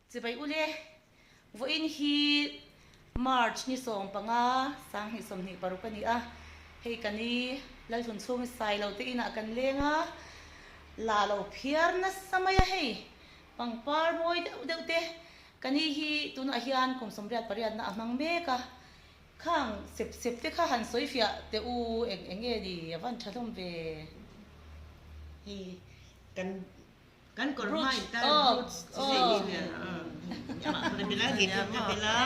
Chibai ule, vawiin hi March ni 15, 2026 a ni a, hei ka ni Lalhlun chhung hi Sailo te inah kan leng a, la lo phiar nasa mai a hei, pangpar mawi deuh deuh te ka ni hi tunah hian kum 88 na a hmang mek a, Khang sep sep te kha han sawi fiah teh u eng eng nge ni a van tha hlawm ve. Hei kan kan kawr hma in tar brooch chi hreh hi nia a ke chu ka bel a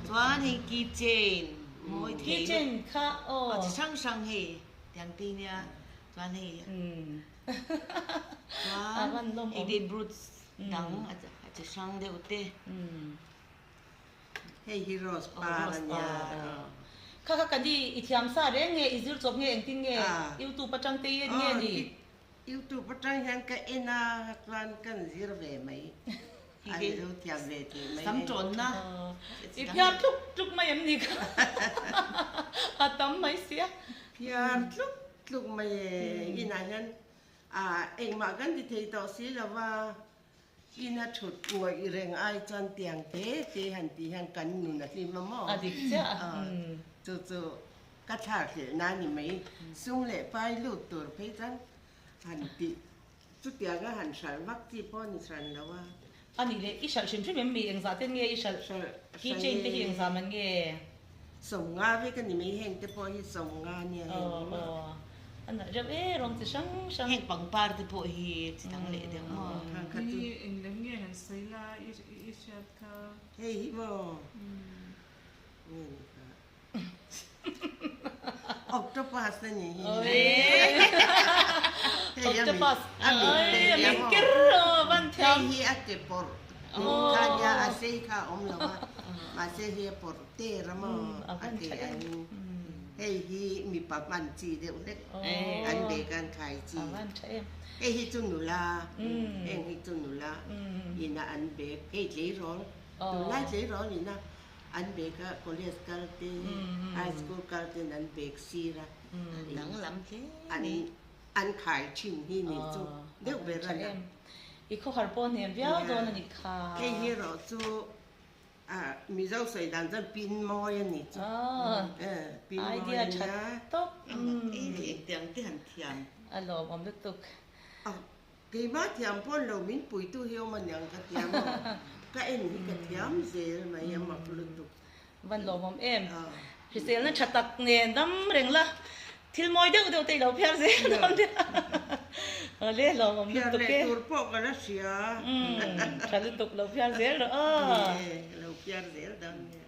chuan hei key chain mawi thei key chain kha aw chi hrang hrang hei tiang te nia chuan hei chuan hei te brooch dang a chi hrang deuh te. Hei hi rose par a nia. Kha kha ka ni, i thiam sa reng nge, i zir chawp nge engtin nge YouTube atang te i en nge ni? YouTube atang hian ka en a chuan kan zir ve mai. A lo thiam ve thei mai. Sam tawnna. I phiar tluk tluk mai em ni kha? A tam mai sia. Phiar tluk tluk mai e. Inah hian engmah kan ti thei tawh si lova. Ina thut ngawih reng ai chuan tiang te te han tih hian kan nun a hlim a maw? A dik chiah a. Chu chu ka thlar hleh na ni mai. Sum leh pai lut tur phei chuan han tih chutianga han hralh vak chi pawh ni hran lo a. A nih leh i hralh hrim hrim em mi? Engzah ten nge i hralh? Key chain te hi engzah man nge? 50 vek a ni mai, heng te pawh hi 50 nia heng hi maw. A nalh reuh e, rawng chi hrang hrang. Heng pangpar te pawh hi chi dang leh deuh maw. Hi eng lem nge han sawi la i hriat kha. Hei hi maw nge ni kha. Octopus a ni hi. Octopus a min ker van thiam. Hei hi a ke pawrh kha nia a sei kha a awm lo a mahse hei a pawrh ter a maw a ke an hei hi mipa hman chi deuh hlek an bag an khai chi hei hi chu nula heng hi chu nula ina an bag hei tleirawl tunlai tleirawl ina An bag a college kal te, high school kal ten an bag sir a, Danglam hle a ni. An khai thin hi ni chu deuh ber a na. I khawhar pawh hnem viau dawn a nih kha. Hei hi erawh chu Mizo sawi dan chuan pin mawi a ni chu. Pin mawi a nia. Idea tha tawp. Engtiang te han thiam. A lawmawm lutuk. Keimah thiam pawn lo min puitu hi awm aniang ka thiam aw. Ka en hi ka thiam zel mai a mak lutuk. Van lawmawm em. Hriselna tha tak nen dam reng la thil mawi deuh deuh te i lo phiar zel dawn nia. Awle lawmawm lutuk e. Phiar leh tur pawh ka la hria. Tha lutuk lo phiar zel rawh aw. Ni e, lo phiar zel dawn nia.